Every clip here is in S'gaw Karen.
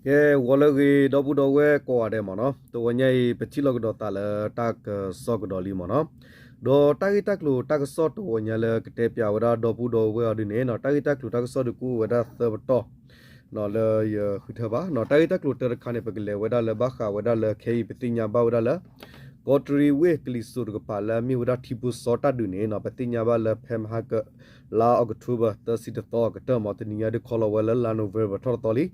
ကဲ ဂီၤလၢအဂ့ၤ ဒီပုၢ်ဒီဝဲၢ်ကိးဂၤဒဲးမ့ၢ်နီၤ, တဂီၤညါအံၤ ပထံၣ်လိာ်ကဒီးသးလၢတၢ်ကစီၣ်ကဒီးလံမ့ၢ်နီၤ, ဒီးတၢ်ဂ့ၢ်တၢ်ကျိၤတၢ်ကစီၣ်တဂီၤညါလၢကတဲပၠးဝဲဒၣ်ဒီပုၢ်ဒီဝဲၢ်အီၤဒ်န့ၣ်နီၤ, တၢ်ဂ့ၢ်တၢ်ကျိၤတၢ်ကစီၣ်ဒုးကအိၣ်ဝဲဒၣ်သၢပတီၢ် လၢယဃုထၢဘၣ်နီၤ, တၢ်ဂ့ၢ်တၢ်ကျိၤတၢတခါန့ၣ် ပကလဲၤဝဲဒၣ်လၢဘၣ်ဃးဝဲဒၣ်လၢခဲအံၤ ပသ့ၣ်ညါဘၣ်ဝဲဒၣ်လၢ ကီးတရံးဝ့ၢ်ကလံၤစိးတကပၤလၢအမ့ၢ်ဝဲဒၣ်ထံဖိစီတၢ်ဒုးန့ၣ်နီၤ, ပသ့ၣ်ညါဘၣ်လၢဖဲမဟါက လါအီးကထိဘၢၣ် သၢဆံတသီအကတၢၢ်မ့ၢ် တနံၤညါဒုးခီလီၤဝဲလၢလါနိၣ်ဝ့ဘၢၣ်ထီၣ်တသီလံ,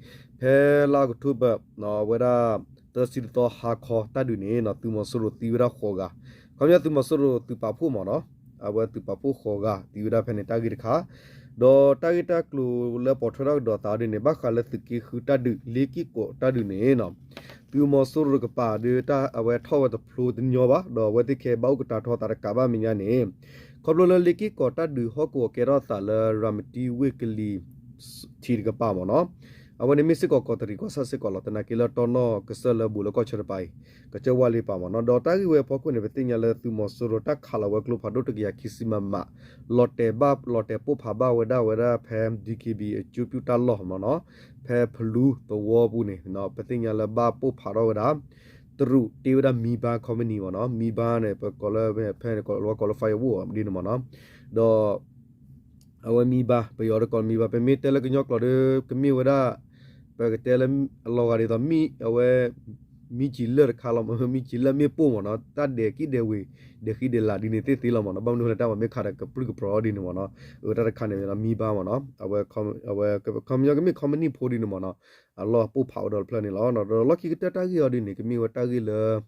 ဖဲလါအီးကထိဘၢၣ် ဝဲဒၣ် သၢဆံတသီဟါခီတၢ်ဒုးန့ၣ်နီၤ သုးမီၤစိရိၤသံဝဲဒၣ်ဃိးဂၤ, ခီပညီသုးမီၤစိရိၤသုးပာ်ဖှိၣ်မ့ၢ်နီၤ, အဝဲသုးပာ်ဖှိၣ်ဃိးဂၤ သံဝဲဒၣ်ဖဲန့ၣ်တၢ်ဂ့ၢ်တခါ, ဒီးတၢ်ဂ့ၢ်တၢ်ကျိၤလၢပိာ်ထွဲထီၣ်ကဒီးသးဒ်န့ၣ် ဘၣ်ဃးလၢသုးက့ဃုတၢ်ဒုး လ့က့ၢ်ကီးတၢ်ဒုးန့ၣ်နီၤ သုးမီၤစိရိၤတကပၤဒီး အဝဲထီၣ်ဝဲတဖျိတညီဘၣ်, ဒီးအဝဲသ့ၣ်ခဲအံၤဘၣ်အိၣ်ကတာ်ထီသးတကးဘၣ်မဲာ်ညါန့ၣ်, ခီဖျိလၢလ့က့ၢ်ကီးတၢ်ဒုးဟီၣ်ကဝီၤကဲထီၣ်သးလၢရၤမတံဝ့ၢ်ကလံၤထံးတကပၤမ့ၢ်နီၤ, အဝဲန့ၣ်မ့ၢ်စ့ၢ်ကီးကီးတရံးကီၢ်ဆၣ်စ့ၢ်ကီးလီၤ, သနာ်က့လၢတီနီၣ်ကစၢၢ်လၢဘူးလၢကီၢ်ဆၢတကပၤအံၤ ကစၢၢ်ဝၣ်လ့ပၤမ့ၢ်နီၤ, ဒီးတၢ်ဂ့ၢ်ဝဲအဖီခိၣ်န့ၣ် ပသ့ၣ်ညါလၢသုးမီၤစိရိၤတၢ်ခးလီၤဝဲကျိဖးဒိၣ်တကယၤခံဆံ MM လီၤတဲာ်ပိၢ်ဖးဘၣ်ဝဲဒၣ်ဝဲဒၣ်ဖဲ DKBA အကၠိပၠူၣ်တၢ်လီၢ်မ့ၢ်နီၤ, ဖဲဖလူသဝီပူၤန့ၣ် ပသ့ၣ်ညါလၢဘၣ်ပိၢ်ဖးထီၣ်ဝဲဒၣ် တရူးတ့ဝဲဒၣ် Mebee company မ့ၢ်နီၤ, Mebee န့ၣ် ပကိးလၢ ဖဲန့ၣ်ကိးလၢ firewood ဒ်န့ၣ်မ့ၢ်နီၤ, ဒီး အဝဲ Mebee ပယီၤတကိး Mebee ပမ့ၢ်တဲလၢကညီကျိာ်ဒီး ကမ့ၢ်ဝဲဒၣ် ပကတဲလၢ အလီၤဂာ်ဒ်သိး အဝဲ မ့ၢ်ကံၤလၢၢ်တခါလီၤ, မ့ၢ်ကံၤလၢၢ်မ့ၣ်ပိၢ်မ့ၢ်နီၤ, တၢ်ဒဲးကံၣ်ဒဲးဝ့ၤ ဒဲးဃံဒဲးလၤဒ်န့ၣ်သ့သ့လီၤမ့ၢ်နီၤ, ဘၣ်မနုၤဃိလဲၣ် တၢ်မၤမ့ၢ်ခးဒီးကပြုၢ်ကပြီၤဒ်န့ၣ်မ့ၢ်နီၤ, အဝဲတၢ်တခါန့ၣ် Mebee မ့ၢ်နီၤ, အဝဲ အဝဲ ခီပညီကမ့ၢ် company ဖိဒ်န့ၣ်မ့ၢ်နီၤ, အလီၢ်ပိၢ်ဖးဝဲဒီးတဖျၢၣ်န့ၣ်လီၤ, ဒီးလီၢ်ခံကတၢၢ်တၢ်ဂ့ၢ်အီၤဒ်န့ၣ် ကမ့ၢ်ဝဲတၢ်ဂ့ၢ်လၢ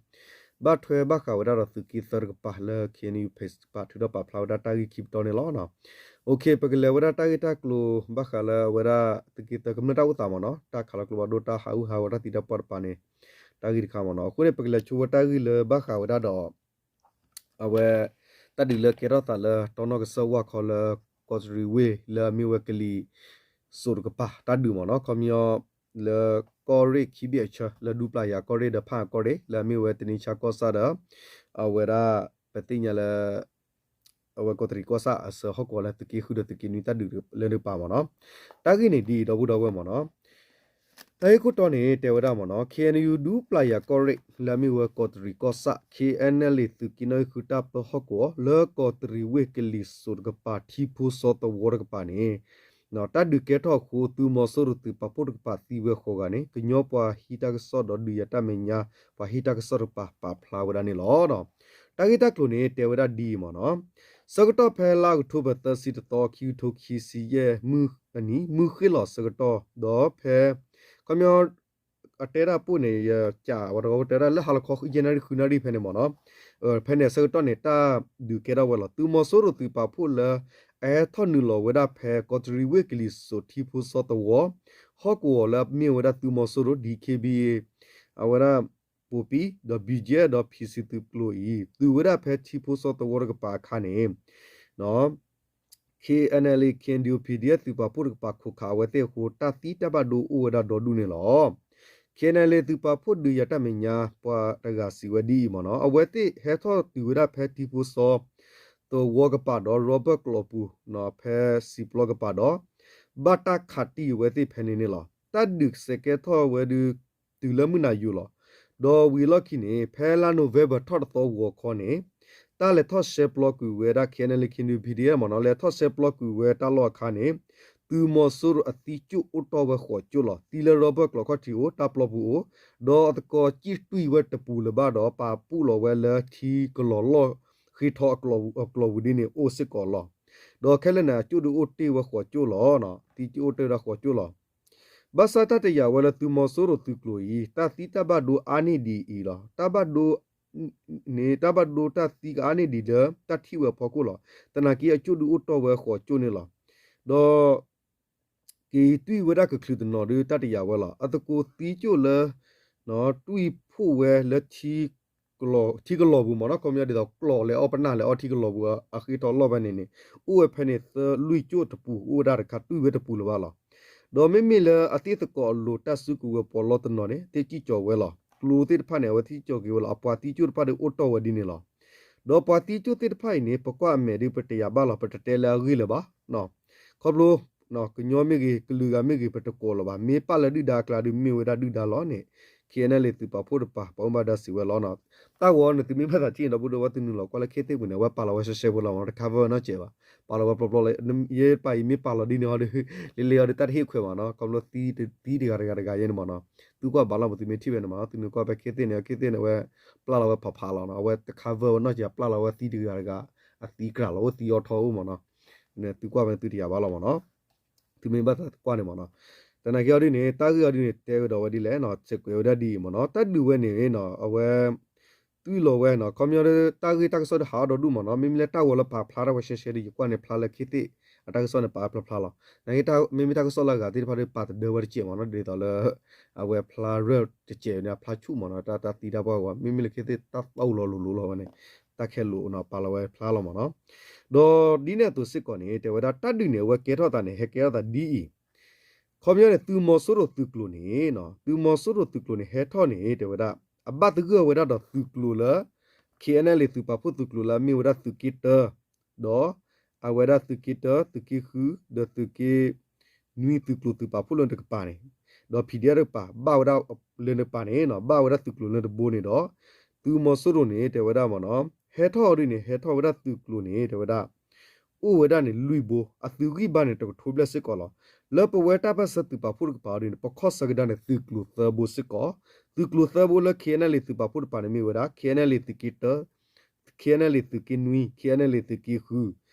ဘၣ်ထွဲဘၣ်ဃးဝဲဒၣ်ဒီးသုးက့သၢတကပၤလၢ KNU page တကပၤထုးထီၣ်ပာ်ဖျါဝဲဒၣ်တၢ်ဂ့ၢ်ခံပတီၢ်န့ၣ်လီၤ. ပကလဲၤဝဲဒၣ်တၢ်ဂ့ၢ်တၢ်ကျိၤ ဘၣ်ဃးလၢအဝဲဒၣ် သုးက့သၢကမျၢၢ်တၢ်အိၣ်သးမ့ၢ်နီၤ, တၢ်ခးလီၤကျိဖးဒိၣ် တၢ်ဟးဂူာ်ဟးဂီၤတၢ်သံတၢ်ပှၢ်တကပၤန့ၣ် တၢ်ဂ့ၢ်တခါမ့ၢ်နီၤ, အဃိန့ၣ် ပကလဲၤဆိဝဲတၢ်ဂ့ၢ်လၢဘၣ်ဃးဝဲဒၣ်ဒီး အဝဲ တၢ်ဒုးလၢကဲထီၣ်သးလၢတီနီၣ်ကစၢၢ်ဝၣ်ခီလၢ ကီးတရံးဝ့ၢ်လၢအမ့ၢ်ဝဲကလံၤစိးတကပၤ တၢ်ဒုးမ့ၢ်နီၤ, ခီပညီ လၢကီၢ်ရ့ၣ်ခံဘ့ၣ်အဆၢ လၢဒူပျၢ်ယၤကီၢ်ရ့ၣ်ဒီးဖၣ်အကီၢ်ရ့ၣ် လၢအမ့ၢ်ဝဲတနံဆါကီၢ်ဆၣ်ဒီး အဝဲဒၣ် ပသ့ၣ်ညါလၢ အဝဲကီးတရံးကီၢ်ဆၣ်အဆၢဟီၣ်ကဝီၤလၢသုးက့ဃုဒီးသုးက့နွံတၢ်ဒုးလၢတကပၤမ့ၢ်နီၤ, တၢ်ဂ့ၢ်န့ၣ်ဒ်အံၤ ဒီပုၢ်ဒီဝဲၢ်မ့ၢ်နီၤ, တၢ်ဂ့ၢ်ခိၣ်တီန့ၣ် တဲဝဲဒၣ်မ့ၢ်နီၤ, KNU ဒူပျၢ်ယၤကီၢ်ရ့ၣ် လၢအမ့ၢ်ဝဲကီးတရံးကီၢ်ဆၣ် KNLA သုးက့နီၣ်ဂံၢ်ဃုတၢ်ပၢဟီၣ်ကဝီၤ လၢကီးတရံးဝ့ၢ်ကလံၤစိးတကပၤထံဖိစီသဝီတကပၤန့ၣ် တၢ်ဒုးကဲထီၣ်အဃိ သုးမီၤစိရိၤသုးပာ်ဖှိၣ်တကပၤသံဝဲဃိးဂၤန့ၣ် ကညီပှၤဟံးတၢ်ကစီၣ်ဒီးဒုးယၤတၢ်မဲာ်ညါ ပှၤဟံးတၢ်ကစီၣ်တကပၤပာ်ဖျါဝဲဒၣ်န့ၣ်လီၤ. တၢ်ဂ့ၢ်တၢ်ကျိၤန့ၣ် တဲဝဲဒၣ်ဒ်အံၤမ့ၢ်နီၤ, ဆၢကတီၢ်ဖဲလါအီးကထိဘၢၣ် သၢဆံတသီ ခံကထိခံဆံယဲၢ်နံၣ် မုၢ်ဃ့ၢ်လီၤဆၢကတီၢ် ဒီးဖဲ ခီပညီ အတဲဒၣ်ပိၢ်န့ၣ် ယကးဝဲတဂီၢ် တဲဒၣ်လၢဟါလီၤခီ ယဲၢ်နၣ်ရံၣ် ဃုနၣ်ရံၣ်ဖဲန့ၣ်မ့ၢ်နီၤ, ဖဲန့ၣ်အဆၢကတီၢ်န့ၣ် တၢ်ဒုးကဲထီၣ်ဝဲလီၤ. သုးမီၤစိရိၤသုးပာ်ဖှိၣ်လၢ အဟဲထီၣ်နုာ်လီၤဝဲဒၣ်ဖဲ ကီးတရံးဝ့ၢ်ကလံၤစိးထံဖိစီသဝီ ဟီၣ်ကဝီၤလၢအမ့ၢ်ဝဲဒၣ်သုးမီၤစိရိၤ DKBA အဝဲဒၣ် ပိၣ်ပံၤ ဒီး BGF ဒီး PC သုးကျိၤအံၤ သုးဝဲဒၣ်ဖဲထံဖိစီသဝီတကပၤအခါန့ၣ် KNLA KNDO PDF သုးပာ်ဖှိၣ်တကပၤခိးခးအဝဲသ့ၣ်အဃိ တၢ်သံတၢ်ဘၣ်ဒိအိၣ်ဝဲဒၣ်ဒီဒူၣ်န့ၣ်လီၤ. KNLA သုးပာ်ဖှိၣ်ဒုးယၤတၢ်မဲာ်ညါ ပှၤတဂၤစံးဝဲဒ်အံၤမ့ၢ်နီၤ, အဝဲသ့ၣ်ဟဲထီၣ်တုၤဝဲဒၣ်ဖဲထံဖိစီသဝီကပၤဒီး ရီဘၢၣ်ကျိးပူၤ ဖဲစံာ်ပျီကပၤဒီး ဘၣ်တၢ်ခးတံၢ်အဝဲသ့ၣ်ဖဲန့ၣ်န့ၣ်လီၤ. တၢ်ဒုးစဲးကဲထီၣ်ဝဲဒုး တုၤလၢမုၢ်နၤယိာ်လီၤ. ဒီးဝံၤအလီၢ်ခံန့ၣ် ဖဲလါ November ထီၣ်တသီဂီၤခီန့ၣ် တၢ်လဲၤထီၣ်ဆဲးပျီကွံာ်ဝဲဒၣ် KNLA KNDO PDF မ့ၢ်နီၤ, လဲၤထီၣ်ဆဲးပျီကွံာ်ဝဲတၢ်လီၢ်အခါန့ၣ် သုးမီၤစိရိၤအသံကၠိၣ်အိၣ်တီၢ်ဝဲဃိးကၠိၣ်လီၤ. သံလၢရီဘၢၣ်ကျိးခီၣ်ထံးအိၣ် တၢ်ပျီပူၤအိၣ်, ဒီးအသကိးကၠံၣ်တွံၢ်ဝဲတပူၤလၢၤဘၣ်ဒီး ပာ်ပူၣ်လီၤဝဲလၢထံကလီၤလီၢ်ဃ့ထီအကျိၤပူၤဒ်န့ၣ်အိၣ်စ့ၢ်ကီးလီၤ. ဒီးခဲလၢာ်န့ၣ် အကၠိၣ်ဒုးအိၣ်တ့ၢ်ဝဲဃိးကၠိၣ်လီၤ. သံကၠိၣ်အိၣ်တ့ၢ်ဝဲဒၣ်ဃိးကၠိၣ်လီၤ. ဘၣ်ဆၣ်တၢ်တယာ်ဝဲလၢသုးမီၤစိရိၤသုးကျိၤအံၤ တၢ်သံတၢ်ဘၣ်ဒိအါန့ၢ်ဒံးအံၤလီၤ. တၢ်ဘၣ်ဒိ န့ၣ် တၢ်ဘၣ်ဒိတၢ်သံကအါန့ၢ်ဒံးလၢတၢ်ထံၣ်ဝဲအဖီခိၣ်လီၤ. သနာ်က့အကၠိၣ်ဒုးအိၣ်တီၢ်ဝဲဃိးကၠိၣ်န့ၣ်လီၤ. ဒီး က့ၤတွံၢ်ဝဲဒၣ်ကချုးတနီၤဒုးတၢ်တယာ်ဝဲလီၤ. အသကိးသံကၠိၣ်လၢ တွံၢ်ဖှိၣ်ဝဲလၢ ထံကလီၤပူၤမ့ၢ်နီၤ, ခီပညီဒ်သိးကျိးလဲၤအီၣ်ပနၢ်လဲၤအီၣ်ထံကလီၤပူၤအဃ့ထီလီၢ်ဖဲန့ၣ်န့ၣ် အိၣ်ဝဲဖဲန့ၣ် သၢလွံၢ်ကၠိၣ်တပူၤ အိၣ်ဝဲဒၣ်တခါ တွံၢ်ဝဲတပူၤလၢၤဘၣ်လီၤ. ဒီးမ့မ့ၢ်လၢအသ့ၣ်သကိးအလိၤတၢ်စုကဝဲၤပီးလီတနီၤန့ၣ် သ့ၣ်ကံၣ်ကၠီၤဝဲလီၤ. ကျိသ့ၣ်တဖၣ်န့ၣ် အဝဲသ့ၣ်ကၠီၤက့ၤဝဲလီၤ. အပှၤသံကၠိၣ်တဖၣ်ဒုးအိၣ်တီၢ်ဝဲဒ်န့ၣ်လီၤ. ဒီးပှၤသံကၠိၣ်သ့ၣ်တဖၣ်အံၤန့ၣ် ပကွၢ်အမဲာ်ဒုးပတယာ်ဘၣ်လီၤ, ပတတဲလၢအဂ့ၢ်လၢၤဘၣ်. ခီဖျိ ကညီမ့ၢ်ဂ့ၤ ကလုာ်ဂၤမ့ၢ်ဂ့ၤ ပတကိးလၢၤဘၣ်. မ့ၢ်ပာ်လၢဒုၣ်ဒါအကျါဒီး မ့ၢ်ဝဲဒၣ်ဒုၣ်ဒါလီၤန့ၣ် KNLA သုးပာ်ဖှိၣ်တပၤ ပှၤဘၣ်မူဘၣ်ဒါစံးဝဲလီၤနီၤ. တၢ်ဂီၤန့ၣ် သုမ့ၢ်ဘၣ်သးထံၣ်န့ၣ် ဒီပုၢ်ဒီဝဲၢ်သုနုာ်လီၤကွၢ်လၢခ့သ့ၣ်ပူၤန့ၣ် အဝဲပာ်လီၤဝဲရှဲရှဲဖိလီၤမးနီၤ, တခါဝဲနီတစဲးဘၣ်. ပာ်လီၤဝဲပျီပျီလၢ ယဲပာ်အံၤမ့ၢ်ပာ်လီၤဒ်န့ၣ်ဟီဒီး လ့လ့အီၤဒီး တၢ်တဟ့ၣ်ခွဲးဘၣ်နီၤ, ခီဖျိသံတဂၤတဂၤတဂၤယဲန့ၣ်မးနီၤ. သုကွၢ်ဘၣ်လီၤမး သုမ့ၢ်ထံၣ်ဝဲန့ၣ်မးနီၤ, သုနုာ်ကွၢ်ဖဲခ့သ့ၣ်န့ၣ် ခ့သ့ၣ်န့ၣ် အဝဲပျၢ်လီၤဝဲဖးဖးလီၤနီၤ, အဝဲတခါဝဲနီတစဲး ပျၢ်လီၤဝဲသံတဂၤတဂၤ အသံကြၢးလီၤ အိၣ်သံအီထီအိၣ်မးနီၤ. သုကွၢ်ဖဲန့ၣ် သုတယာ်ဘၣ်လီၤမးနီၤ. သုမ့ၢ်ဘၣ်သးကွၢ်န့ၣ်မးနီၤ. သနာ်က့အီၤဒ်န့ၣ် တၢ်ဂ့ၢ်အီၤဒ်န့ၣ် တဲဝဲဒီးဝဲဒ်လဲၣ်နီၤ, စဲးကွဲးဝဲဒၣ်ဒ်အံၤမးနီၤ. တၢ်ဒုးဝဲန့ၣ်နီၤ အဝဲ သွံၣ်လီၤဝဲနီၤ, ခီပညီ တၢ်ဂ့ၢ်တၢ်ကစီၣ်ဒီးဟးအီၣ်ဒီဒူၣ်မးနီၤ, မ့မ့ၢ်လၢတၢ်ဂီၤလၢပာ်ဖျါထီၣ်ဝဲရှဲရှဲဒီး ယကွၢ်န့ၣ်ဖျါလၢခ့သ့ၣ် အတၢ်ကစီၣ်န့ၣ် ပာ်ဖျါဖျါလီၤ. နက့ မ့မ့ၢ်တၢ်ကစီၣ်လၢအဂၤသ့ၣ်တဖၣ်ဒီး ပာ်တဒၢဝဲတစဲးမးနီၤ, ဒ်သိးလၢ အဝဲဖျါရၢၢ်တစဲးန့ၣ် အဖျါဆူၣ်မးနီၤ, တၢ်တၢ်သံတၢ်ပှၢ်ဂီၤ မ့မ့ၢ်လၢခ့သ့ၣ်တၢ်သီလိၤလိၤလိၤလီၤဝဲန့ၣ် တၢ်ခဲလိာ်နီၤ ပာ်လီၤဝဲဖျါလီၤမးနီၤ. ဒီးဒ်န့ၣ်အသိးစ့ၢ်ကီးန့ၣ် တဲဝဲဒၣ်တၢ်ဒုးန့ၣ် အဝဲကဲထီၣ်သးန့ၣ် ဟဲကဲထီၣ်သးဒ်အံၤ ခီပညီန့ၣ် သုးမီၤစိရိၤသုးကျိၤန့ၣ် သုးမီၤစိရိၤသုးကျိၤန့ၣ် ဟဲထီၣ်န့ၣ် တဲဝဲဒၣ် အဘၣ်သဂၢၢ်ဝဲဒၣ်ဒီးသုးကျိၤလၢ KNLA သုးပာ်ဖှိၣ်သုးကျိၤလၢအမ့ၢ်ဝဲဒၣ်သုးက့တၢ ဒီး အဝဲဒၣ်သုးက့တၢ သုးက့ဃု ဒီးသုးက့နွံသုးကျိၤသုးပာ်ဖှိၣ်လၢတကပၤန့ၣ် ဒီး PDF တကပၤ ဘၣ်ဝဲဒၣ်လၢတကပၤန့ၣ် ဘၣ်ဝဲဒၣ်သုးကျိၤလၢတဘိန့ၣ်ဒီး သုးမီၤစိရိၤန့ၣ် တဲဝဲဒၣ်မးနီၤ ဟဲထီၣ်အီၤဒ်န့ၣ် ဟဲထီၣ်ဝဲဒၣ်သုးကျိၤန့ၣ် တဲဝဲဒၣ် အိၣ်ဝဲဒၣ်န့ၣ်လွံၢ်ဘိ အသုးဂံၢ်ဘါန့ၣ် တကထိဘျဲၣ်စ့ၢ်ကီးလီၤ. လၢပဝဲတၢ်ပၢၢ်ဆၢသုးပာ်ဖှိၣ်တကပၤအီၤဒ်န့ၣ် ပခီၣ်ဆၢကဒါန့ၣ် သုးကျိၤသၢဘိစ့ၢ်ကီး, သုးကျိၤသၢဘိလၢ KNLA သုးပာ်ဖှိၣ်တကပၤန့ၣ်မ့ၢ်ဝဲဒၣ် KNLA သုးက့တၢ KNLA သုးက့နွံ KNLA သုးက့ဃု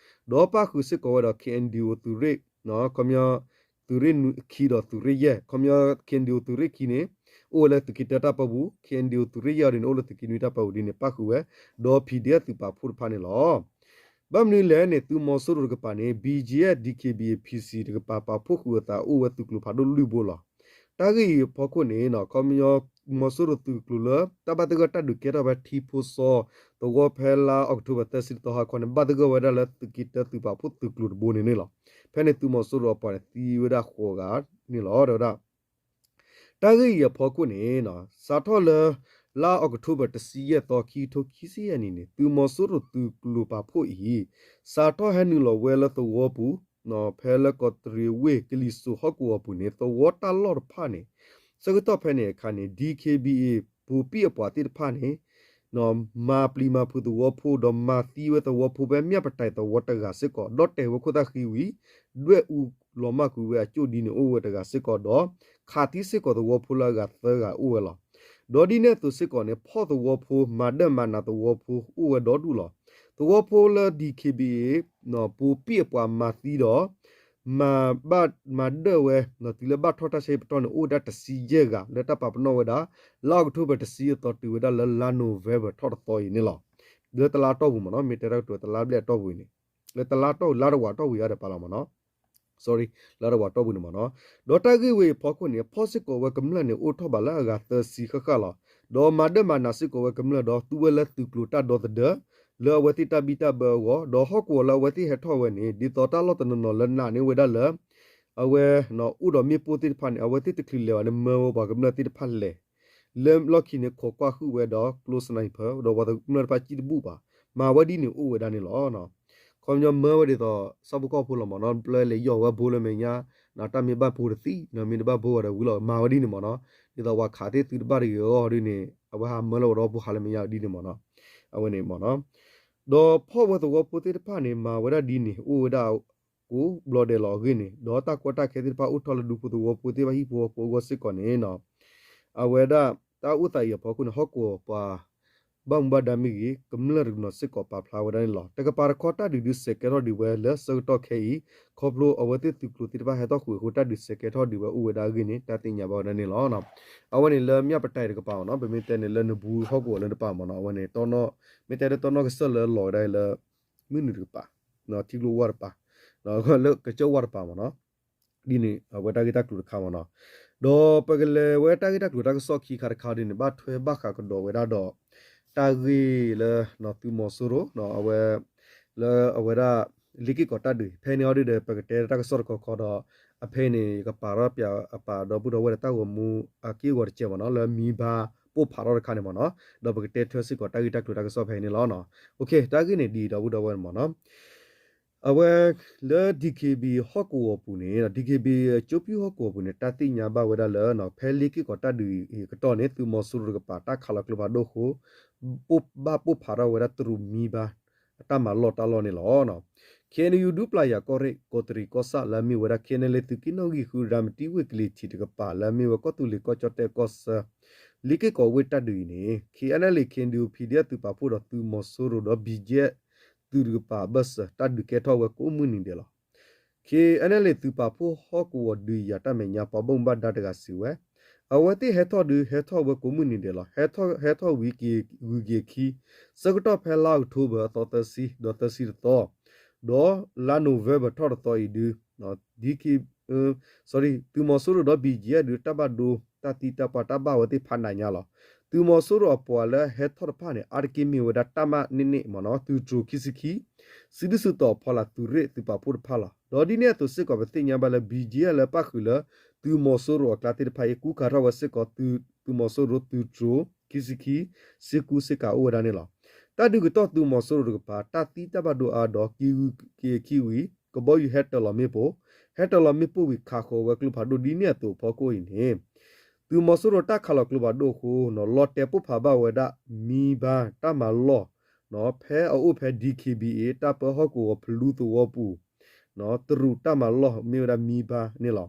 ဒီးပၣ်ဃုာ်စ့ၢ်ကီးဝဲဒီး KNDO သုးရ့ၣ် ခီပညီ သုးရ့ၣ်ခံဒီးသုးရ့ၣ်ယဲၢ် ခီပညီ KNDO သုးရ့ၣ်ခံန့ၣ် အိၣ်ဝဲလၢသုးက့တၢတၢ်ပၢပူၤ, KNDO သုးရ့ၣ်ယဲၢ်အီၤဒ်န့ၣ် အိၣ်လၢသုးက့နွံတၢ်ပၢပူၤဒ်န့ၣ် ပၣ်ဃုာ်ဝဲ ဒီး PDF သုးပာ်ဖှိၣ်တဖၣ်န့ၣ်လီၤ. ဘၣ်မနုၤလဲၣ်န့ၣ် သုးမီၤစိရိၤတကပၤန့ၣ် BGF DKBA PC တကပၤ ပာ်ဖှိၣ်ဃုာ်အသးအိၣ်ဝဲသုးကျိၤဖးဒိၣ်လွံၢ်ဘိလီၤ. တၢ်ဂ့ၢ်အံၤအဖီခိၣ်န့ၣ် ခီပညီ မီၤစိရိၤသုးကျိၤလၢ တၢ်ဘၣ်သဂၢၢ်တၢ်ဒုးကဲထီၣ်ဖဲထံဖိစီ သဝီဖဲလါအီးကထိဘၢၣ်သၢဆံတသီဟါခီန့ၣ် ဘၣ်သဂၢၢ်ဝဲဒၣ်လၢသုးက့တၢသုးပာ်ဖှိၣ်သုးကျိၤတဘိန့ၣ်န့ၣ်လီၤ. ဖဲန့ၣ်သုးမီၤစိရိၤအပှၤန့ၣ်သံဝဲဒၣ်ဃိးဂၤန့ၣ်လီၤ. တဲဝဲဒၣ် တၢ်ဂ့ၢ်အံၤအဖီခိၣ်န့ၣ် စးထီၣ်လၢ လါအီးကထိဘၢၣ်တဆံယဲၢ်သီ ခံကထိခံဆံယဲၢ်နံၣ်န့ၣ် သုးမီၤစိရိၤသုးကျိၤပာ်ဖှိၣ်အံၤ စးထီၣ်ဟဲနုာ်လီၤဝဲလၢသဝီပူၤ ဖဲလၢကီးတရံးဝ့ၢ် ကလံၤစိးဟီၣ်ကဝီၤပူၤန့ၣ် သဝီတၢ်လီၢ်တဖၣ်န့ၣ် ဆၢကတီၢ်ဖဲန့ၣ်အခါန့ၣ် DKBA ပူၤပံၣ်အပှၤသ့ၣ်တဖၣ်န့ၣ် မၤပျံၤမၤဖုးသဝီဖိ ဒီးမၤသံဝဲသဝီဖိဖဲ မြပတၢ်သဝီတဂၤစ့ၢ်ကီး ဒီးတဲာ်ဝဲခိၣ်သၣ်ဃံဝံၤ ဒွဲၣ်အူလီၤမၢ်ကွံာ်ဝဲအကၠိၣ်ဒ်န့ၣ်အိၣ်ဝဲတဂၤစ့ၢ်ကီးဒီး ခးသံစ့ၢ်ကီးသဝီဖိလၢအဂၤသၢဂၤအိၣ်ဝဲလီၤ. ဒီးဒ်န့ၣ်အသိးစ့ၢ်ကီးန့ၣ် ဖီၣ်သဝီဖိ မၤဒၢၣ်မၤနးသဝီဖိအိၣ်ဝဲဒီဒူၣ်လီၤ. သဝီဖိလၢ DKBA ပူၤပံၣ်အပှၤမၤသံဒီး မၤဘၣ်မၤဒၢၣ်ဝဲ တုၤလၢဘၣ်ထီၣ်တၢ်ဆါဟံၣ်ပတီၢ်န့ၣ် အိၣ်ဝဲဒၣ်တဆံယဲၢ်ဂၤ လၢတၢ်ပာ်ပနီၣ်ဝဲဒၣ် လါအီးကထိဘၢၣ်တဆံအသီတုၤဝဲဒၣ်လၢလါနိၣ်ဝ့ဘၢၣ်ထီၣ်တသီအံၤန့ၣ်လီၤ. လၢတလါတီၢ်ပူၤမ့ၢ်နီၤ မ့ၢ်တဲတၢ်ကတိၤတလါဘျဲၣ်အတီၢ်ပူၤအံၤန့ၣ် လၢတလါတီၢ်ပူၤ လါတဝာ်တီၢ်ပူၤယါဒီးပာ်လီၤမ့ၢ်နီၤ sorry လါတဝာ်တီၢ်ပူၤန့ၣ်မ့ၢ်နီၤ ဒီးတၢ်ဂ့ၢ်ဝဲအံၤအဖီခိၣ်န့ၣ် ဖီၣ်စ့ၢ်ကီးဝဲကမျၢၢ်န့ၣ် အိၣ်ထီၣ်ဘးလၢအဂၤသၢဆံဃၣ်ဃၣ်လီၤ. ဒီးမၤဒၢၣ်မၤနးစ့ၢ်ကီးဝဲကမျၢၢ်ဒီး သူဝဲလၢသုးကျိၤတၢ်ဒီသဒၢ လၢအဝဲသ့ၣ်တၢ်ဘံၣ်တၢ်ဘၢအဂီၢ် ဒီးဟီၣ်ကဝီၤလၢအဝဲသ့ၣ်ဟဲထီၣ်ဝဲန့ၣ် ဒ်သိးတၢ်လီၢ်တနီၤနီၤလၢနာ်န့ၢ်ဝဲဒၣ်လၢ အဝဲ အိၣ်ဒီးမ့ၣ်ပိၢ်သ့ၣ်တဖၣ်န့ၣ် အဝဲသ့ၣ်တချုးလဲၤဘၣ်န့ၣ် မၢဝဲပှၤကမျၢၢ်သ့ၣ်တဖၣ်လဲၤ လၢလီၢ်ခံန့ၣ် ခိးကွၢ်ဃုာ်ဝဲဒီးကျိ sniper ဒီးပှၤကမျၢၢ်တဖၣ်စံၣ်တဘူၣ်ဘၣ် မၤဝဲဒ်န့ၣ်အိၣ်ဝဲဒၣ်န့ၣ်လီၤ. ခီပညီမၢဝဲဒ်သိး ဆၣ်ဖိကီၢ်ဖိလီၤမ့ၢ်နီၤ ပျဲလဲၤယီၢ်ဝဲဘိလၢမဲာ်ညါ တၢ်မ့ၢ်ဘၣ်ဘိတသံ မ့ၢ်တဘၣ်ဘိဝဲဒီးဝံၤလီၤ မၤဝဲဒ်န့ၣ်မ့ၢ်နီၤ ဒ်သိးပှၤခးသ့ၣ်သုတဘၣ်တဂ့ၤအဂီၢ်ဒ်န့ၣ် အဝဲဟးမၢလၢဝဲဒီးဘိဟးလၢမဲာ်ညါဒ်န့ၣ်မ့ၢ်နီၤ အဝဲန့ၣ်မ့ၢ်နီၤ ဒီးဖီၣ်ဝဲသဝီဖိသ့ၣ်တဖၣ်န့ၣ် မၤဝဲဒၣ်ဒ်န့ၣ် အိၣ်ဝဲဒၣ် ကိးဘျီဒဲးလီၤအဂ့ၢ်န့ၣ် ဒီးတၢ်ကီတၢ်ခဲသ့ၣ်တဖၣ်အိၣ်ထီၣ်လၢဒူဖိသဝီဖိသ့ၣ်တဖၣ်ဟံၣ်ဖိဃီဖိအဂီၢ်စ့ၢ်ကီးန့ၣ် အဝဲဒၣ်တၢ်အိၣ်သးအံၤအဖီခိၣ်န့ၣ် ဟီၣ်ကဝီၤပှၤ ဘၣ်မူဘၣ်ဒါမ့ၢ်ဂ့ၤ ကမျၢၢ်တကနီၤစ့ၢ်ကီးပာ်ဖျါဝဲဒၣ်န့ၣ်လီၤ. တကပၤတခီတၢ်ဒုးဒုးစဲးကဲထီၣ်ဒံးဝဲလၢဆၢကတီၢ်ခဲအံၤ ခီဖျိအဝဲသ့ၣ်သုးကျိၤသ့ၣ်တဖၣ်ဟဲထီၣ်ဃုာ်အဃိ တၢ်ဒုးစဲးကဲထီၣ်ဒံးဝဲအိၣ်ဝဲဒၣ်အဂ့ၢ်န့ၣ် တၢ်သ့ၣ်ညါဘၣ်ဝဲဒၣ်န့ၣ်လီၤ. အဝဲန့ၣ်လၢမြပတၢ်တကပၤမ့ၢ်နီၤ ပမ့ၢ်တဲန့ၣ်လၢနဘူးဟီၣ်ကဝီၤလၢတပၤမ့ၢ်နီၤ အဝဲန့ၣ် မ့ၢ်တဲလၢတီနီၢ်ကစၢၢ်လၢလီၤဝဲဒၣ်လၢ မုၢ်နုာ်တကပၤ ထံကျိဝၢ်တပၤ လၢကစၢၢ်ဝၢ်တပၤမ့ၢ်နီၤ ဒ်န့ၣ် အဝဲတၢ်ဂ့ၢ်တၢ်ကျိၤတခါမ့ၢ်နီၤ ဒီးပကလဲၤဝဲတၢ်ဂ့ၢ်တၢ်ကျိၤတၢ်ကစီၣ်ခံခါတခါဒ်န့ၣ် ဘၣ်ထွဲဘၣ်ဃးကဒီးဝဲဒၣ်ဒီး တၢ်ဂ့ၢ်လၢ သုးမီၤစိရိၤ အဝဲ လၢအဝဲဒၣ် လ့က့ၢ်ကီးတၢ်ဒုး ဖဲန့ၣ်အီၤဒ်ဒီး ပကတဲတၢ်ကစီၣ်တခီခီဒီး အဖဲန့ၣ် ယကပာ်ထီၣ်ပၠးအပာ်ဒီပုၢ်ဒီဝဲၢ်ဒီးတၢ်ဂီၤမူအက့ၢ်အဂီၤတစဲးမ့ၢ်နီၤ လၢမံဘါပိၢ်ဖးထီၣ်တခါန့ၣ်မ့ၢ်နီၤ ဒီးပကတဲထွဲစ့ၢ်ကီးတၢ်ဂ့ၢ်တၢ်ကျိၤတၢ်ကစီၣ်ဖဲအံၤန့ၣ်လီၤ. တၢ်ဂ့ၢ်န့ၣ်ဒ်အံၤဒီပုၢ်ဒီဝဲၢ်န့ၣ်မ့ၢ်နီၤ အဝဲလၢ DKB ဟီၣ်ကဝီၤပူၤန့ၣ် DKB ကၠိပူၣ်ဟီၣ်ကဝီၤပူၤန့ၣ် တၢ်သ့ၣ်ညါဘၣ်ဝဲဒၣ်လၢ ဖဲလ့ၢ်က့ၢ်ကီးတၢ်ဒုးအံၤအကတီၢ်န့ၣ် သုးမီၤစိရိၤတကပၤတၢ်ခးလီၤကျိဖးဒိၣ်အဃိ ဘၣ်ပိၢ်ဖးထီၣ်ဝဲဒၣ်တရူးမံဘါ အတၢ်မၤလီၢ်တၢ်လီၢ်န့ၣ်လီၤ. KNU ဒူပျၢ်ယၤကီၢ်ရ့ၣ် ကီးတရံးကီၢ်ဆၣ်လၢအမ့ၢ်ဝဲဒၣ် KNLA သုးက့နီၣ်ဂံၢ်ဃု ရၤမတံဝ့ၢ်ကလံၤထံးတကပၤ လၢအမ့ၢ်ဝဲကီၢ်သူလ့ၤကီၢ်ကၠီၣ်တဲၣ်ကီၢ်ဆၢ လ့ၢ်က့ၢ်ကီးဝ့ၢ်တၢ်ဒုးအံၤန့ၣ် KNLA KNDO PDF သုးပာ်ဖှိၣ်ဒီးသုးမီၤစိရိၤဒီး BGF သုးတကပၤအဘၢၣ်စၢၤ တၢ်ဒုးကဲထီၣ်ဝဲကိးမုၢ်နံၤဒဲးလီၤ. KNLA သုးပာ်ဖှိၣ်ဟီၣ်ကဝီၤဒုးယၤတၢ်မဲာ်ညါ ပှၤဘၣ်မူဘၣ်ဒါတဂၤစံးဝဲ အဝဲသ့ၣ်ဟဲထီၣ်ဒုး ဟဲထီၣ်ဝဲကိးမုၢ်နံၤဒဲးလီၤ. ဟဲထီၣ်ဝံၤက့ၤဂုၤက့ၤခံ ဆၢကတီၢ်ဖဲလါအီးကထိဘၢၣ်အသီသၢဆံ ဒီးသၢဆံတသီ ဒီးလါနိၣ်ဝ့ဘၢၣ်ထီၣ်တသီအံၤဒုး ဒ် သုးမီၤစိရိၤဒီး BGF ဒုး တၢ်ဘၣ်ဒိ တၢ်သံတၢ်ပှၢ်တၢ်ဘၣ်ဝဲသ့ၣ်ဖးနးညါလီၤ. သုးမီၤစိရိၤအပှၤလၢဟဲထီၣ်တဖၣ်န့ၣ် အါတက့ၢ်မ့ၢ်ဝဲဒၣ် တပ်မ နှစ်နှစ် မ့ၢ်နီၤ သုးတြိၤခံဆံခံ စုဒုၣ်စုတီၤအဖီလာ်သုးရ့ၣ်သုးပာ်ဖှိၣ်တဖၣ်လီၤ. ဒီးဒ်န့ၣ်အသိးစ့ၢ်ကီး ပသ့ၣ်ညါဘၣ်လၢ BGF လၢပၣ်ဃုာ်လၢ သုးမီၤစိရိၤအကျါသ့ၣ်တဖၣ်အံၤ ကူခးထီၣ်ဝဲစ့ၢ်ကီး သုးမီၤစိရိၤသုးတြိၤ ခံဆံခံ စ့ကူစ့ကၤအိၣ်ဝဲဒၣ်န့ၣ်လီၤ. တၢ်ဒုးကတီၢ်သုးမီၤစိရိၤတကပၤ တၢ်သံတၢ်ဘၣ်ဒိအါဒီး က့ၤဂုၤက့ၤခံဝံၤ ကဘီယူၤဟဲတၢၤလီၤမ့ၣ်ပိၢ် ဟဲတၢၤလီၤမ့ၣ်ပိၢ်ဝံၤခးဃီၤဝဲကျိဖးဒိၣ်ဒ်န့ၣ်အသိးအဖီခိၣ်အံၤန့ၣ် သုးမီၤစိရိၤတၢ်ခးလီၤကျိဖးဒိၣ်အဃိ လီၤတဲာ်ပိၢ်ဖးဘၣ်ဝဲဒၣ် မံဘါတၢ်မၤလီၢ် ဖဲအအိၣ်ဖဲ DKBA တၢ်ပၢဟီၣ်ကဝီၤဖလူသဝီပူၤ တရူးတၢ်မၤလီၢ်မ့ၢ်ဝဲဒၣ်မံဘါန့ၣ်လီၤ.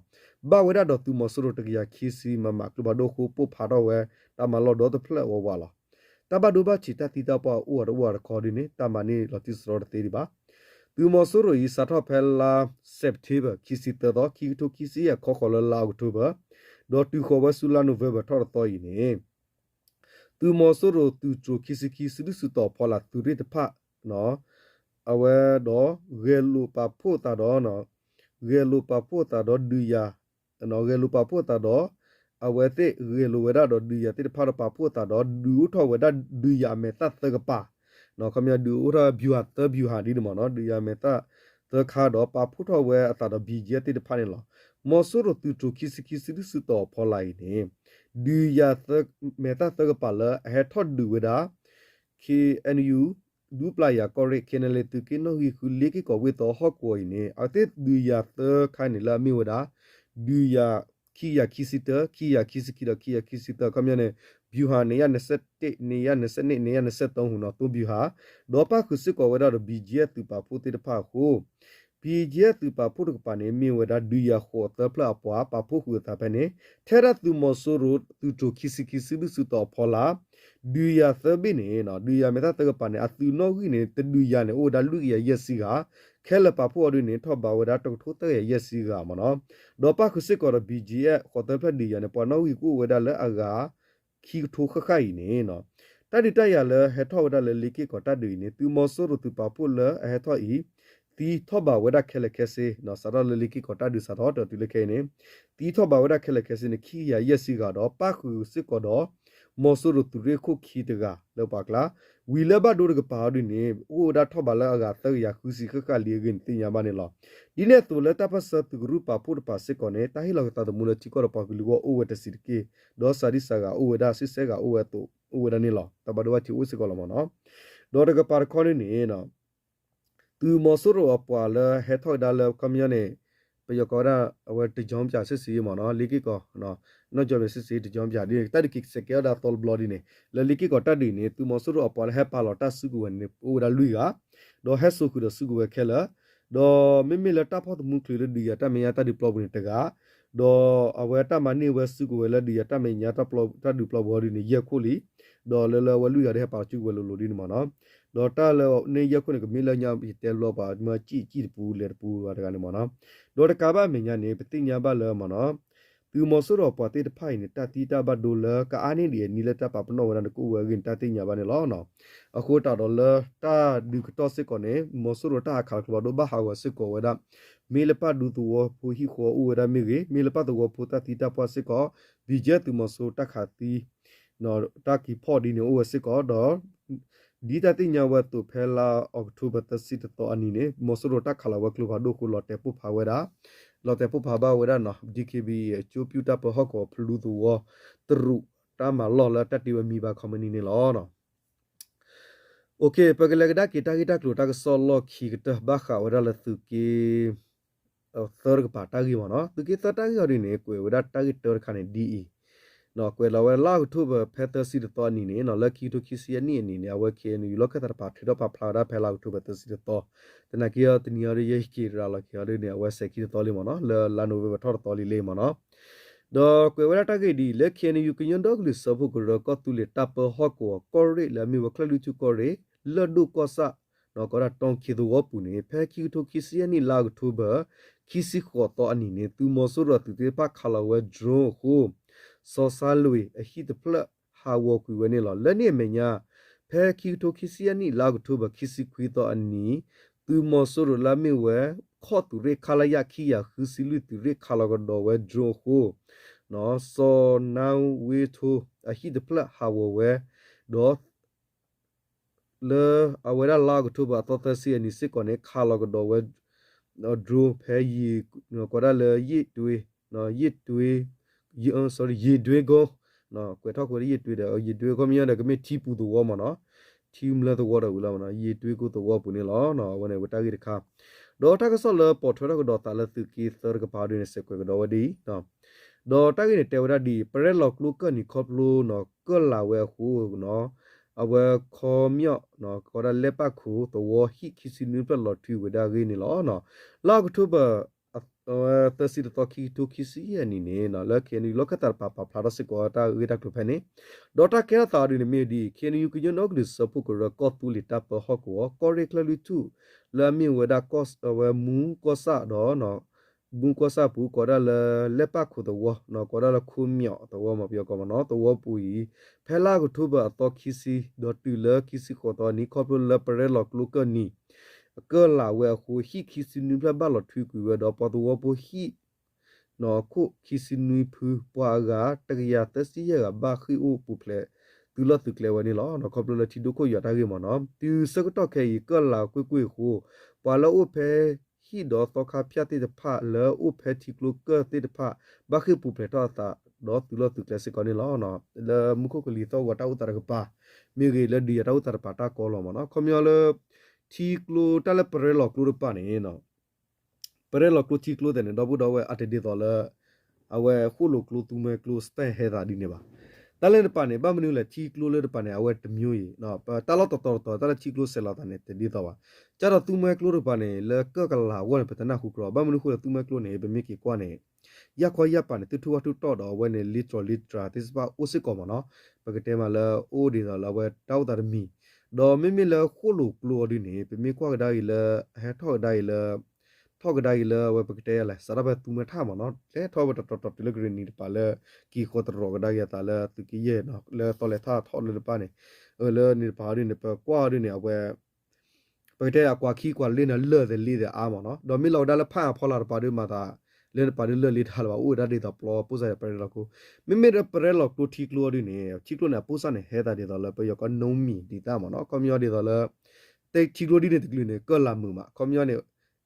ဘၣ်ဝဲဒၣ်ဒီးသုးမီၤစိရိၤတကယၤခံဆံ မမ ကျိဖးဒိၣ်အဃိ ပိၢ်ဖးထီၣ်ဝဲတၢ်မၤလီၢ်ဒီတဖျၢၣ်ဝးဝးလီၤ. တၢ်ဘၣ်ဒိဘၣ်ထံးတၢ်သံတၢ်ပှၢ်အိၣ်အတအိၣ်အတခီဒ်န့ၣ် တၢ်မၤန့ၢ်လီၤတံၢ်စရီတသ့ဒံးဘၣ်. သုးမီၤစိရိၤအံၤ စးထီၣ်ဖဲလါ September ခံဆံသၢသီ ခံကထိခံဆံယဲၢ် ခီဃီၤလၢလါအီးကထိဘၢၣ် ဒီးတုၤဃီၤဝဲဆူလါနိၣ်ဝ့ဘၢၣ်ထီၣ်တသီအံၤန့ၣ် သုးမီၤစိရိၤသုးတြိၤခံဆံခံ စုဒုၣ်စုတီၤအဖီလာ်သုးရ့ၣ်တဖၣ် အဝဲဒီး ဂဲၤလိာ်ပာ်ဖှိၣ်သးဒီး ဂဲၤလိာ်ပာ်ဖှိၣ်သးဒီးဒုးယၤ ဂဲၤလိာ်ပာ်ဖှိၣ်သးဒီး အဝဲသ့ၣ်ဂဲၤလိာ်ဝဲဒၣ်ဒီးဒုးယၤသ့ၣ်တဖၣ်ဒီးပာ်ဖှိၣ်သးဒီး ဒုးအိၣ်ထီၣ်ဝဲဒၣ်ဒုးယၤအမဲာ်သၣ်သၢကပၤ ခီပညီဒုးအိၣ်ထီၣ် ဗျူဟာသၢ ဗျူဟာ ဒ်န့ၣ်မ့ၢ်နီၤ ဒုးယၤအမဲာ်သၣ်သၢခါဒီး ပာ်ဖှိၣ်ထီၣ်ဝဲအသးဒီး BGF သ့ၣ်တဖၣ်န့ၣ်လီၤ. မီၤစိရိၤသုးတြိၤခံဆံခံ စုဒုၣ်စုတီၤအဖီလာ်အံၤန့ၣ် ဒုးယၤမဲာ်သၣ်သၢကပၤလၢအဟဲထီၣ်ဒုးဝဲဒၣ် KNU ဒူပျၢ်ယၤကီၢ်ရ့ၣ် KNLA သုးက့နီၣ်ဂံၢ်ဃု လ့ၢ်က့ၢ်ကီးဝ့ၢ်သီဟီၣ်ကဝီၤအံၤန့ၣ် အဝဲသ့ၣ်ဒုးယၤသၢခါန့ၣ်လၢအမ့ၢ်ဝဲဒၣ် ဒုးယၤ ခံကယၤခံဆံတၢ ခံကယၤခံဆံခံဒီး ခံကယၤခံဆံသၢ ခီပညီန့ၣ် ဗျူဟာ နှစ်ရာနှစ်ဆယ့်တစ် နှစ်ရာနှစ်ဆယ့်နှစ် နှစ်ရာနှစ်ဆယ့်သုံး ဟူနီၤ သုံးဗျူဟာ ဒီးပၣ်ဃုာ်စ့ၢ်ကီးဝဲဒၣ်ဒီး BGF သုးပာ်ဖှိၣ်သ့ၣ်တဖၣ်အဃိ BGF သုးပာ်ဖှိၣ်တကပၤန့ၣ် မ့ၢ်ဝဲဒၣ်ဒုးယၤဃိးသၢဖျၢၣ်အပှၤ ပာ်ဖှိၣ်ဃုာ်အသးဖဲန့ၣ် ထဲဒၣ်သုးမီၤစိရိၤသုးတြိၤခံဆံခံ စုဒုၣ်စုတီၤအဖီလာ် ဒုးယၤသၢဘ့ၣ်န့ၣ် ဒုးယၤမဲာ်သၣ်သၢကပၤန့ၣ် အသုးနီၣ်ဂံၢ်န့ၣ် တဒုးယၤန့ၣ် အိၣ်ဝဲဒၣ်လွံၢ်ကယၤယဲၢ်ဆံဂၤ ခဲလၢာ်ပာ်ဖှိၣ်အီၤဒ်န့ၣ် ထီၣ်ဘးဝဲဒၣ်တကထိသၢကယၤယဲၢ်ဆံဂၤမ့ၢ်နီၤ. ဒီးပၣ်ဃုာ်စ့ၢ်ကီးဒီး BGF ဃိးသၢဖျၢၣ်ဒုးယၤန့ၣ် ပှၤနီၣ်ဂံၢ်ကအိၣ်ဝဲဒၣ်လၢအဂၤ ခံကထိဃၣ်ဃၣ်အံၤန့ၣ် တၢ်ဒုးတၢ်ယၤလၢဟဲထီၣ်ဝဲဒၣ်လၢလ့ၢ်က့ၢ်ကီးတၢ်ဒုးအံၤန့ၣ် သုးမီၤစိရိၤသုးပာ်ဖှိၣ်လၢအဟဲထီၣ်အံၤ သံထီၣ်ဘးဝဲဒၣ်ခဲလၢာ်ခဲဆ့ စးထီၣ်လၢလ့ၢ်က့ၢ်ကီးတၢ်ဒုးစးထီၣ်တုၤလၢခဲအံၤန့ၣ် သံထီၣ်ဘးဝဲဒၣ်ခဲလၢာ်ခဲဆ့န့ၣ် ခံကယၤယဲၢ်ဆံဂၤဒီး ပၣ်ဃုာ်စ့ၢ်ကီးဒီး မီၤစိရိၤသုးရ့ၣ်ခိၣ်ခံတဂၤလၢပှၤကျါ ဝံၤလၢဘၣ်ဒိတကပၤအီၤဒ်န့ၣ် အိၣ်ဝဲဒၣ်ထီၣ်ဘးလၢအဂၤသၢကယၤဃုဆံဃၣ်ဃၣ်လံအဂ့ၢ်န့ၣ်သ့ၣ်ညါဘၣ်န့ၣ်လီၤ. ဒ်န့ၣ်အသိးလၢတၢ်ပၢၢ်ဆၢသုးကရူၢ်ပာ်ဖှိၣ်တကပၤစ့ၢ်ကီးန့ၣ် တၢ်ဟ့ၣ်လီၤကသးသမူလၢထံကီၢ်ဒီးပှၤကလုာ်အဂီၢ်အိၣ်ဝဲတဆံးတက့ၢ် ဒီးစးဒံးစးဂၤအိၣ်ဝဲဒၣ် ဆံဆဲဂၤအိၣ်ဝဲအသိး အိၣ်ဝဲဒၣ်န့ၣ်လီၤ. တၢ်ဘၣ်ဒိဘၣ်ထံးအိၣ်စ့ၢ်ကီးလီၤမ့ၢ်နီၤ. ဒီးတကပၤတခီန့ၣ်န့ၣ် သုးမီၤစိရိၤအပှၤလၢဟဲထီၣ်ဝဲဒၣ်လၢ ခီပညီန့ၣ် ပယီၤကိးဝဲဒၣ် အဝဲတကြောင်းပြန်စစ်ဆင်ရေးမ့ၢ်နီၤ လ့ၢ်က့ၢ်ကီး နောက်ကြောင်းပြန်စစ်ဆင်ရေး တကြောင်းပြန် ဒ်န့ၣ် တၢ်ဒုးက့ၤစဲးကဲထီၣ်ဝဲဒၣ်သီတဘျီဒ်န့ၣ် လၢလ့ၢ်က့ၢ်ကီးတၢ်ဒုးအံၤန့ၣ် သုးမီၤစိရိၤအပှၤလၢဟဲပာ်လီၤတၢ်စုကဝဲၤန့ၣ် အိၣ်ဝဲဒၣ်လွံၢ်ဂၤ ဒီးဟဲစိာ်ဃုာ်ဒီးစုကဝဲၤခဲလၢာ် ဒီးမ့မ့ၢ်လၢတၢ်ဖီၣ်သမူချုးလၢဒုးယၤတၢ်မဲာ်ညါတၢ်ဒုးပျီပူၤန့ၣ်တဂၤ ဒီးအဝဲတၢ်မၤန့ၢ်ဝဲစုကဝဲၤလၢဒုးယၤတၢ်မဲာ်ညါတၢ်ဒုးပျီပူၤအီၤဒ်န့ၣ် ယဲၢ်ခိၣ်လံ ဒီးလၢလၢအဝဲလွံၢ်ဂၤဒီးဟဲပာ်လီၤစုကဝဲၤလိၤလိၤဒ်န့ၣ်မ့ၢ်နီၤ. ဒီးတၢ်လၢန့ၢ်ယဲၢ်ခိၣ်န့ၣ် ကမ့ၢ်လၢညါယတဲဘျီပှၤမၢစံၣ်စံၣ်တပူၤလဲၤတပူၤဝဲတဂၤန့ၣ်မ့ၢ်နီၤ. ဒီးတကးဘၣ်အမဲာ်ညါန့ၣ် ပသ့ၣ်ညါဘၣ်လၢမ့ၢ်နီၤ သုးမီၤစိရိၤအပှၤသ့ၣ်တဖၣ်အံၤန့ၣ် တၢ်သံတၢ်ဘၣ်ဒိလၢကအါန့ၢ်ဒံးအနံၤလၢတၢ်ပာ်ပနီၣ်ဝဲဒၣ်န့ၣ် ကအိၣ်ဝဲအဂ့ၢ်န့ၣ် တၢ်သ့ၣ်ညါဘၣ်န့ၣ်လီၤ. အဃိသတးဒီးလၢတၢ်ဒုးကတီၢ်စ့ၢ်ကီးန့ၣ် မီၤစိရိၤတၢ်ဟးခးလီၤကျိဖးဒိၣ်ဘၣ်ဟးဂီၤစ့ၢ်ကီးဝဲဒၣ် မ့ၢ်လၢပၣ်ဒူသဝီဖိဟံၣ်ဃီအိၣ်ဝဲဒၣ်မ့ၢ်ဂ့ၤ, မ့ၢ်လၢပၣ်သဝီဖိတၢ်သံတၢ်ပှၢ်စ့ၢ်ကီး, ဘံၣ်ကၠဲၣ်သုးမီၤစိရိၤတၢ်ခးသံ တၢ်က့ၤဖီၣ်ဒ်န့ၣ်အိၣ်ဝဲစ့ၢ်ကီးဒီး ဒ်တၢ်သ့ၣ်ညါဝဲအသိးဖဲလါအီးကထိဘၢၣ်သၢဆံတသီအနံၤန့ၣ် မီၤစိရိၤတၢ်ခးလီၤဝဲကျိဖးဒိၣ်အဃိ လီၤတဲာ်ပိၢ်ဖးဝဲဒၣ်, လီၤတဲာ်ပိၢ်ဖးဘၣ်ဝဲဒၣ်နီၤ DKBA ကၠိပူၣ်တၢ်ပၢဟီၣ်ကဝီၤဖလူသဝီ တရူးတၢ်မၤလီၢ်လၢတၢ်တ့ဝဲမံဘါ company န့ၣ်လီၤ. ပကလဲၤကဒါက့ၤတၢ်ဂ့ၢ်တၢ်ကျိၤတၢ်ကစီၣ်လီၢ်ခံကတၢၢ် ဘၣ်ဃးဝဲဒၣ်လၢသုးက့ သၢတကပၤတၢ်ဂ့ၢ်မ့ၢ်နီၤ. သုးက့သၢတၢ်ဂ့ၢ်အီၤဒ်န့ၣ် ကွဲးဝဲဒၣ်တၢ်ဂ့ၢ်တၢတခါန့ၣ်ဒ်အံၤ, ကွဲးလီၤဝဲလါအီးကထိဘၢၣ် ဖဲသၢဆံတသီအနံၤန့ၣ် လၢခံကထိခံဆံအနံၣ်အနံၤန့ၣ် အဝဲ ခ့ၣ်အဲၣ်ယူၣ် လီၢ်ခၢၣ်သးတကပၤ ထုးထီၣ်ပာ်ဖျါဝဲဒၣ်ဖဲလါအီးကထိဘၢၣ်သၢဆံတသီ, သနာ်က့အီၤ တနံၤအံၤဒီး ယဟဲက့ၤရၤလီၤက့ၤအီၤဒ်န့ၣ် အဝဲစဲးခံတသီလံမ့ၢ်နီၤ, လၢလါနိၣ်ဝ့ဘၢၣ်ထီၣ်တသီလံလံမ့ၢ်နီၤ. ဒီးကွဲးဝဲဒၣ်တၢ်ဂ့ၢ်ဒ်အံၤ လၢ ခ့ၣ်အဲၣ်ယူၣ် ကညီဒီကလုာ်စၢဖှိၣ်ကရၢ ကီၢ်သူလ့ၤတၢ်ပၢဟီၣ်ကဝီၤ ကီၢ်ရ့ၣ် လၢအမ့ၢ်ဝဲကၠီၣ်လွံၢ်ထူၣ်ကီၢ်ရ့ၣ် လၢၢ်ဒိၣ်ကီၢ်ဆၣ် ဒီးကီးဒၣ်တီခံသဝီပူၤန့ၣ် ဖဲခံကထိခံဆံယဲၢ်နံၣ် လါအီးကထိဘၢၣ် ခံဆံဃိးသီအနံၤန့ၣ် သုးမီၤစိရိၤအသုးသ့ၣ်တဖၣ်ခးလီၤဝဲ drone အဃိ စီၤစါလွံၢ်အဟံၣ်တဖျၢၣ်ဟးဂီၤကွံာ်ဝဲန့ၣ်လီၤ. လၢန့ၣ်အမဲာ်ညါ ဖဲခံကထိခံဆံယဲၢ်နံၣ် လါအီးကထိဘၢၣ် ခံဆံခွံသီအနံၤ သုးမီၤစိရိၤလၢအမ့ၢ်ဝဲ ခီၣ်သုးရ့ၣ် ခလရ ခံကယၤဃုဆံလွံၢ် သုးရ့ၣ်ခးလီၤကဒီးဝဲ drone အဃိ စီၤနါဝ့ထိအဟံၣ်တဖျၢၣ်ဟးဂီၤဝဲ ဒီး လၢအဝဲဒၣ်လါအီးကထိဘၢၣ်အသီသၢဆံအနံၤစ့ၢ်ကီးန့ၣ် ခးလီၤကဒီးဝဲ drone ဖဲ ကီးဒၣ်လၢ ယ့ၣ်တွ့ ယ့ၣ်တွ့ ယ့ၣ်တွ့ကိ ကွဲးထီၣ်ကွဲးလၢယ့ၣ်တွ့ဒီး ယ့ၣ်တွ့ကိ မ့ၢ်ညီဒီး ကမ့ၢ်ထံပူၤသဝီမ့ၢ်နီၤ, ထံမျၢ်သဝီဒီးဝံၤလီၤမ့ၢ်နီၤ, ယ့ၣ်တွ့ကိသဝီပူၤန့ၣ်လီၤ. အဝဲန့ၣ်ဝဲတၢ်ဂ့ၢ်တခါ ဒီးတၢ်ကစီၣ်လၢပိာ်ထွဲထီၣ်ကဒီးသးလၢသုးက့သၢတကပၤဒ်န့ၣ် စဲးကွဲးကဒီးဝဲဒ်အံၤ ဒီးတၢ်ဂ့ၢ်န့ၣ်တဲဝဲဒၣ်ဒ်အံၤ ပရဲလီၤကျိကၢၢ်နံၤခီဖျိနီၤ ကၢၢ်လးဝဲအဃိနီၤ အဝဲခီမၠီၣ် ကီးဒၣ်လဲၣ်ပၣ်ခိၣ်သဝီဟံၣ်ခံဆံနွံဖျၢၣ်လီၤထွံဝဲဒၣ်အဂ့ၢ်န့ၣ်လီၤ. လါအီးကထိဘၢၣ် သၢဆံတသီ ခံကထိခံဆံယဲၢ်နံၤန့ၣ် လၢ ခ့ၣ်အဲၣ်ယူၣ် လီၢ်ခၢၣ်သးတကပၤပာ်ဖျါထီၣ်စ့ၢ်ကီးတၢ်ဂ့ၢ်တၢ်ကျိၤဖဲန့ၣ် ဒီးတၢ်ကဲထီၣ်သးအီၤဒ်န့ၣ်မ့ၢ်ဒ်အံၤ ခ့ၣ်အဲၣ်ယူၣ် ကညီဒီကလုာ်စၢဖှိၣ်ကရၢ ကီၢ်သူလ့ၤတၢ်ပၢဟီၣ်ကဝီၤ ကီၢ်ရ့ၣ်ကၠီၣ်လွံၢ်ထူၣ် လၢအမ့ၢ်ဝဲဒၣ် ဝဲမူကီၢ်ဆၣ်ဒီး မူကီၢ်ဆၣ်ပူၤ ကီးဒၣ်လၢလဲၣ်ပၣ်ခိၣ်သဝီ ကီးဒၣ်လၢခီမၠီၣ်သဝီမ့ၢ်ပယီၤကိးမ့ၢ်နီၤ သဝီပူၤအံၤ ဖဲလါအီးကထိဘၢၣ်အသီခံဆံ ဒီးတုၤလၢခံဆံဃိးသီအနံၤ ခီဖျိလၢပရဲလီၤကျိကၢၢ်နံၤ ကၢၢ်လးဝဲအဃိ ဟံၣ်ခံဆံနွံဖျၢၣ်ဘၣ်လီၤထွံကွံာ်ဝဲဒီး ပှၤသဝီဖိဟံၣ် နီၢ်ခိၣ်ခံဆံနွံဖု ပှၤအဂၤတကယၤသၢဆံယဲၢ်ဂၤ ဘၣ်ဃ့ၢ်အိၣ်ပူၤဖျဲး သုးလီၢ်သုးကျဲဝဲန့ၣ်လီၤ. ခီဖျိလၢထံဒိၣ်ခိၣ်ယွၤတၢ်ဂ့ၢ်မ့ၢ်နီၤ တုၤဆၢကတီၢ်ခဲအံၤ ကၢၢ်လးကွ့ၢ်ကွ့ၢ်အဃိ ပှၤလၢအအိၣ်ဖဲဟံၣ်ဒီးသီခါဖၠၣ်သ့ၣ်တဖၣ် လၢအအိၣ်ဖဲထံကျိကၢၢ်သ့ၣ်တဖၣ် ဘၣ်ဃ့ၢ်ပူၤဖျဲးထီၣ်အသး ဒီးသုးလီၢ်သုးကျဲစ့ၢ်ကီးန့ၣ်လီၤ. လၢမူခိၣ်ကလံၤသီၣ်ဂီၤတၢ်အိၣ်သးတကပၤ မ့ၢ်ဂ့ၤ လၢဒုးယၤတၢ်အိၣ်သးတကပၤတၢ်ကီလီၤမ့ၢ်နီၤ ခီပညီလၢ ထံကျိတၢ်လၢပရဲလီၤကျိတကပၤန့ၣ် ပရဲလီၤကျိထံကျိသ့ၣ်န့ၣ် ဒီပုၢ်ဒီဝဲၢ် အတဒ်သိးလၢ အဝဲဃိၣ်လိာ်ကျိ သူမွဲကျိ စတၢ်ဟဲသးဒ်န့ၣ်ဘၣ်. တၢ်လၢတကပၤန့ၣ် ဘၣ်မနုၤလဲၣ် ထံကျိလၢတကပၤန့ၣ် အဝဲတမျိုးအံၤ တၢ်လီၢ်တတီၤတတီၤ တၢ်လၢထံကျိစဲးလီၤသးန့ၣ် တဒ်သိးဘၣ်. ကၢ်ဒီးသူမွဲကျိတကပၤန့ၣ် လၢကၢၢ်ကလးအဂီၢ်န့ၣ် ပတနၢ်ဟူကြၢး ဘၣ်မနုၤဃိလၢသူမွဲကျိန့ၣ် ပမ့ၢ်က့ၤကွၢ်န့ၣ် ယၢ်ခီယၢ်ပာ်န့ၣ် သူၣ်ထူၣ်ဝၣ်ထူၣ်တီၢ်ဒီး အဝဲန့ၣ် လ့တြီၤလ့တြၤသ့ၣ်တဖၣ်အိၣ်စ့ၢ်ကီးမ့ၢ်နီၤ. ပကတဲမးလၢအိၣ်ဒ်သိးလၢအဝဲတၢ်အိၣ်သးတမံၤ ဒီးမ့မ့ၢ်လၢဃိၣ်လိာ်ကျိအီၤဒ်န့ၣ် ပမ့ၢ်ကွၢ်ကဒါအံၤလၢ အဟဲထီၣ်ကဒါအံၤလၢ ထီၣ်ကဒါအံၤလၢအဝဲပကတဲယၤလဲၣ် စးထီၣ်ဖဲသူမွဲထၣ်မ့ၢ်နီၤ လဲၤထီၣ်ဝဲတတီၤတီၤတုၤလၢကရ့ၣ်နံၤတကပၤလၢ က့ၤဃီတရီၤကဒါက့ၤအသးလၢသုးက့ယဲၢ်နီၤ လၢသီလဲၤထၣ်ထီၣ်လၢတကပၤန့ၣ် လၢန့ၣ်တကပၤအီၤဒ်န့ၣ် ပကွၢ်အီၤဒ်န့ၣ် အဝဲ ပကတဲအကွၢ်ခံကွၢ်လ့န့ၣ် လၢၢ်သ့ၣ်လ့သ့ၣ်အါမ့ၢ်နီၤ ဒီးမ့ၢ်လီၤဝဲဒၣ်လၢဖၣ်အဖီလာ်တကပၤဒ်မၤသး လၢတကပၤဒ်လၢၢ်လ့တဟါလၢၤဘၣ် အိၣ်ဝဲဒၣ်ဒ်သိးပျီပူၤစၢ်ဒီးပရဲလီၤကျိ မ့မ့ၢ်ဒီးပရဲလီၤကျိထံကျိအီၤဒ်န့ၣ် ထံကျိန့ၣ် အပူၤစၢ်န့ၣ် ဟဲသးဒ်သိးလၢပယီၤကီးနိမံၤဒ်သးမ့ၢ်နီၤ ခီပညီဒ်သိးလၢ ထံကျိဒ်န့ၣ်တကလုာ်န့ၣ် ကၢၢ်လးမုာ်မး ခီပညီန့ၣ်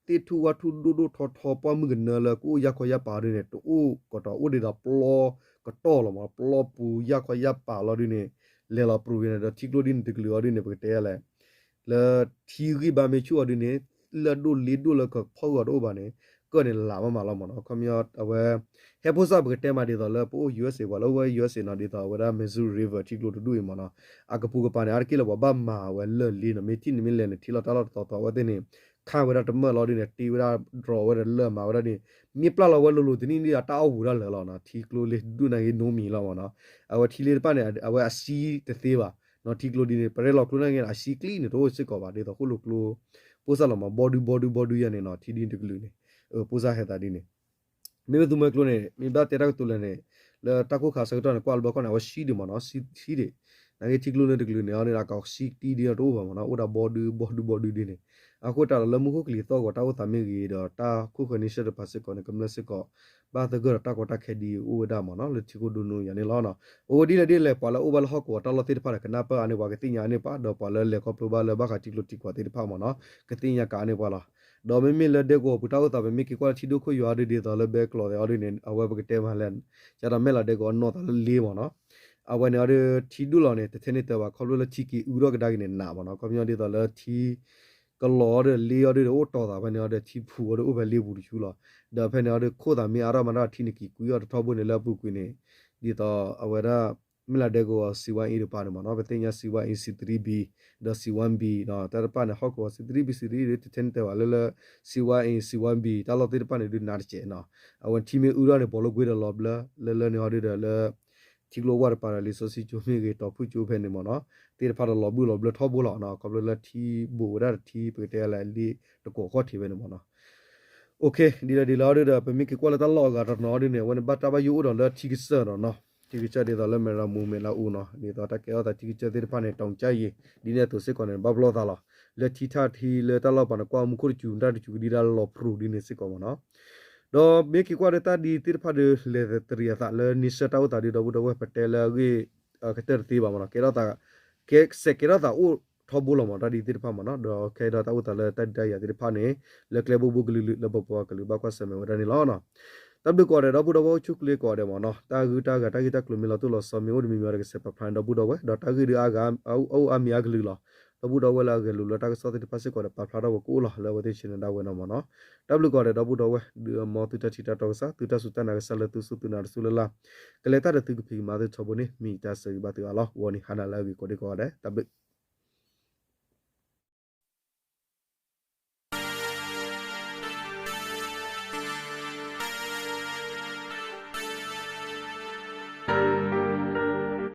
သ့ၣ်ထူၣ်ဝၣ်ထူၣ်ဒိၣ်ဒိၣ်ထီထီ ပှၢ်မုၢ်ကနၢလၢကအိၣ်ယၢ်ခီယၢ်ပာ်အီၤဒ်န့ၣ် တအိၣ်ကတီၤအိၣ်ဒ်သိးပျီကတီၢ်လီၤမ့ၢ် ပျီပူၤယၢ်ခီယၢ်ပာ်လီၤဒ်န့ၣ် လဲၤလီၤပြူၤဝဲန့ၣ်ဒီးထံကျိဒ်န့ၣ်တကလုာ်အီၤဒ်န့ၣ် ပကတဲယၤလဲၣ် လၢထံဂံၢ်ဘါမ့ၢ်ဆူၣ်အီၤဒ်န့ၣ် လၢၢ်ဒိၣ်လ့ဒိၣ်လၢကဖီၣ်ဂီၤတအိၣ်ဘၣ်န့ၣ် ကၢၢ်န့ၣ်လးမးမးလီၤမ့ၢ်နီၤ ခီပညီအဝဲ ဟဲဖိစၢ်ပကတဲမးဒ်သိးလၢပအိၣ် ယူၢ်အ့ၣ်စ့ၣ် ပှၤလၢအိၣ်ဝဲ ယူၢ်အ့ၣ်စ့ၣ် နီၤ ဒ်သိးအဝဲဒၣ် မ့ၣ်စူၤရံဝၢၢ် ထံကျိတဒူၣ်အံၤမ့ၢ်နီၤ အကပူၤကပၤန့ၣ်အါတက့ၢ်လၢပှၤဘၣ်မၤဝဲလၢၢ်လ့နီၤ မ့ၢ်ထံၣ်န့ၣ်မ့ၢ်လဲၤန့ၣ် ထံလီၤတၢ်လီၢ်တတီၤတီၤအဝဲသ့ၣ်န့ၣ် ခါဝဲဒၣ်တမၢၢ်လီၤဒ်န့ၣ် တ့ဝဲဒၣ် drone ဝဲဒၣ်လၢၢ်မၤဝဲဒၣ်ဒ်န့ၣ် မ့ၢ်ပျၢ်လီၤဝဲလိၤလိၤတနံၣ်ဒ်ဒီးတၢ်အီၣ်ဝူၤတၢ်လၢာ်လီၤနီၤ ထံကျိလ့ဒူၣ်န့ၣ်ဂ့ၤနိမံၤလီၤမ့ၢ်နီၤ အဝဲထံလ့တဖၣ်န့ၣ် အဝဲအစံတသ့ဘၣ် နီၤ ထံကျိဒ်န့ၣ် ပရဲလီၤကျိန့ၣ်ဂ့ၤ အစံကျံန့ၣ် တအိၣ်စ့ၢ်ကီးဘၣ် ဒ်သိးဃိၣ်လိာ်ကျိ ပိၢ်စၢ်လီၤမး ဘီဒုဘီဒုဘီဒုယၤန့ၣ်နီၤ ထံဒ်န့ၣ်တကလုာ်န့ၣ် ပိၢ်စၢ်ဟဲသးဒ်န့ၣ် မ့မ့ၢ်သူမွဲကျိန့ၣ် မ့ၢ်ဘၣ်တဲတၢ်ကတိၤလဲၣ်န့ၣ် လၢတၢ်ခိၣ်ခါဆၢကတီၢ်န့ၣ် ကွၢ်လၢဘီခီန့ၣ် အဝဲစံဒံးမ့ၢ်နီၤ စံဒံး နာ်က့ထံကျိန့ၣ်တကလုာ်န့ၣ် အီၤန့ၣ်အကစံတံဒ်တအိၣ်ဘၣ်မ့ၢ်နီၤ အိၣ်ဒၣ်ဘီဒုဘီဒုဘီဒုဒ်န့ၣ် အဃိတၢ်ဒီးလၢမူခိၣ်ကလံၤသီၣ်ဂီၤတၢ်အိၣ်သးမ့ၢ်ဂ့ၤဒီး တၢ်ခိၣ်ဃၢၤန့ဆၢၣ်တဖၣ်စ့ၢ်ကီးန့ၣ် ကမျၢၢ်စ့ၢ်ကီး ဘၣ်သဂၢၢ်ဒီးတၢ်ကီတၢ်ခဲဒ်အိၣ်ဝဲဒၣ်မ့ၢ်နီၤ လၢထံခိၣ်ဒိၣ်နုာ်ယၤန့ၣ်လီၤ. အဃိဒ်လဲၣ်ဒ်လဲၣ် ပှၤလၢအအိၣ်ဘၣ်လၢဟီၣ်ကဝီၤတၢ်လီၢ်သ့ၣ်တဖၣ်ဒီး ကနၢ်ပၢၢ်အါန့ၢ်ပှၤ ကသ့ၣ်ညါအါန့ၢ်ပှၤ ဒီးပှၤလၢလဲၤခီဖျိဘၣ်လၢဘၣ်ဃးထံကျိထံကွာ်သ့ၣ်တဖၣ်မ့ၢ်နီၤ ကသ့ၣ်ညါကအါန့ၢ်ပှၤလီၤ. ဒီးမ့မ့ၢ်လၢဒဲကဝီၤပူၤတၢ်အိၣ်သး ပမ့ၢ်က့ၤကွၢ်လၢထံဒိၣ်ခိၣ်ယွၤအီၤဒ်ဒ်သိးလၢဘဲကျိာ်သ့ၣ်အီၤဒ်န့ၣ် အဝဲပကတဲမးလဲၣ် ကဒီးမဲာ်လီၤဒဲကဝီၤနီၢ်သးလၢလ့မ့ၢ်နီၤ အဝဲန့ၣ်အီၤဒီး ထံဒိၣ်လီၤန့ၣ် တထဲန့ၣ်တၢ်ဘၣ် ခီဖျိလၢထံက့ၤအုထီၣ်ကဒါက့ၤန့ၣ်နးမ့ၢ်နီၤ. ခီပညီဒ်သိးလၢထံကလီၤအီၤဒီး လ့အီၤဒီးအိၣ်တီၤသးဖဲန့ၣ်အီၤဒီး ထံဖူးအီၤဒီးအိၣ်ဖဲလ့ပူၤတဆူလီၤ. ဒီးဖဲန့ၣ်အီၤဒီး ခိၣ်သးမ့ၢ်အါထီၣ်မၤထီၣ် ထံန့ၣ်က့ၤကွံာ်အီၤတထီဘိန့ၣ် လၢအပူၤကွံာ်န့ၣ် ဒ်သိးအဝဲဒၣ် မ့ၢ်လၢဒဲကဝီၤ စံးဝါအ့တပၤန့ၣ်မ့ၢ်နီၤ, ပသ့ၣ်ညါ စံးဝါအ့ C three B ဒီး စံးဝါဘံ တၢ်တဖၣ်န့ၣ် ဟီၣ်ကဝီၤ C three B C three ဒီး တထဲန့ၣ်တၢ်ဘၣ်လၢလၢ စံးဝါအ့ စံးဝါဘံ တၢ်လီၢ်သ့ၣ်တဖၣ်န့ၣ် ဒုးနးတစဲးနီၤ. အဝဲထံမ့ၢ်အုထီၣ်န့ၣ် ဘီလိကွ့ဒီးလီၤဘျၢ လၢလၢန့ၣ်အီၤဒီးလၢ ထံကျိဝၢ်တပၤဒီး လံာ်စီဆှံကၠိမ့ၢ်ဂ့ၤ တီၤဖုၣ်ကၠိဖဲန့ၣ်မ့ၢ်နီၤ, သ့ၣ်တဖၣ်ဒီးလီၤဘှံးလီၤဘျၢထီဘိလီၤနီၤ. ခီဖျိလၢထံဘိးဝဲဒၣ်တထံ ပကတဲလၢလ့တကိးဃီၣ်ထံးဝဲန့ၣ်မ့ၢ်နီၤ. ဒ်လဲၣ်ဒ်လဲၣ်အီၤဒီး ပမ့ၢ်က့ၤကွၢ်လၢတၢ်လီၢ်အဂၤတနီၤအီၤဒ်န့ၣ် အဝဲန့ၣ်ဘၣ်တၢ်ဘၣ်ယိၣ်အိၣ်ဒီးလၢထံကစၢၢ်ဒီးနီၤ, ထံကစၢၢ်ဒ်သိးလၢမဲၢ်ရမူမဲၢ်လါအူနီၤ, ဒ်သိးတၢ်ကဲထီၣ်သးထံကစၢၢ်သ့ၣ်တဖၣ်န့ၣ် တီကၠၢ်ယံၤ ဒ်န့ၣ်အသိးစ့ၢ်ကီးန့ၣ် ဘၣ်ပလီၢ်သးလီၤ. လၢထံထၣ်ထံလၢတၢ်လီၢ်ပၤန့ၣ် ကွၢ်မူခိၣ်တစူၤ တၢ်တစူၤကဒံဒၣ်လီၤပြူၤဒ်န့ၣ်စ့ၢ်ကီးမ့ၢ်နီၤ. ဒီးမ့ၢ်က့ၤကွၢ်ဒီးတၢ်ဒ်သ့ၣ်တဖၣ်ဒီး လဲၤတရံးအသးလၢနံၣ်ဆၢတၢ်အိၣ်သးဒီး ဒီပုၢ်ဒီဝဲၢ် ပတဲလၢအဂ့ၢ် ကတၢၢ်တသ့ဘၣ်မ့ၢ်နီၤ, ကဲထီၣ်သး ကဲစဲးကဲထီၣ်သးအိၣ်ထီဘိလီၤမ့ၢ် တၢ်ဒ်သ့ၣ်တဖၣ်မ့ၢ်နီၤ, ဒီးခဲအံၤဒီးတၢ်အိၣ်သးလၢတၢ်ဒုးတၢ်ယၤသ့ၣ်တဖၣ်န့ၣ် လၢကျဲဘိဘိကလုာ်လုာ် လၢပပှၤကလုာ်ဘၣ်ကွၢ်ဆၢၣ်မဲာ်ဝဲဒၣ်န့ၣ်လီၤ. တၢ်ဘျုးကိးဂၤဒဲး ဒီပုၢ်ဒီဝဲၢ်အိၣ်ဆူၣ်ချ့ကိးဂၤဒဲးမ့ၢ်နီၤ, တၢ်ဂုၢ်တၢ်ဂၤတၢ်ဂ့ၢ်တၢ်ကျိၤမ့ၢ်လီၤတိၢ်လီၤဆီမ့ၢ်အိၣ်တမံၤမံၤဒီးကစဲးပာ်ဖျါန့ၣ် ဒီပုၢ်ဒီဝဲၢ် ဒီးတၢ်ဂ့ၢ်ဒုးအါဂၤ အအိၣ်အါမံၤအါကလုာ်လီၤ. ဒီပုၢ်ဒီဝဲၢ်လၢအဂဲၤလိာ်လၢတၢ်ကစီၣ်သ့ၣ်တဖၣ်စ့ၢ်ကီးဒီး ပာ်ဖျါထီၣ်ဝဲကအိၣ်လီၤ လၢအဝဲသ့ၣ်ဆ့ၣ်နီၤဒၣ်ဝဲနီၤမ့ၢ်နီၤ. တၢ်ဘျုးကိးဂၤဒဲး ဒီပုၢ်ဒီဝဲၢ် ဒုးအမီသုတၢ်ထံၣ်တၢ်တီကစၢ် သုတၢ်စူၢ်တၢ်နာ်ကစၢ်လၢသုစူၢ်သုနာ်တစူၢ်လၢ်လၢ် ကလဲၤတၢ်ဒီးသုကဖံးကမၤသုထီဘိန့ၣ် မ့ၢ်တၢ်ဆၢဂ့ၤဘၣ်သုအါလီၤ. ဂီၤနံၤဟါနၤလၢအဂ့ၤကိးဒံကိးဂၤဒဲး တၢ်ဘျုး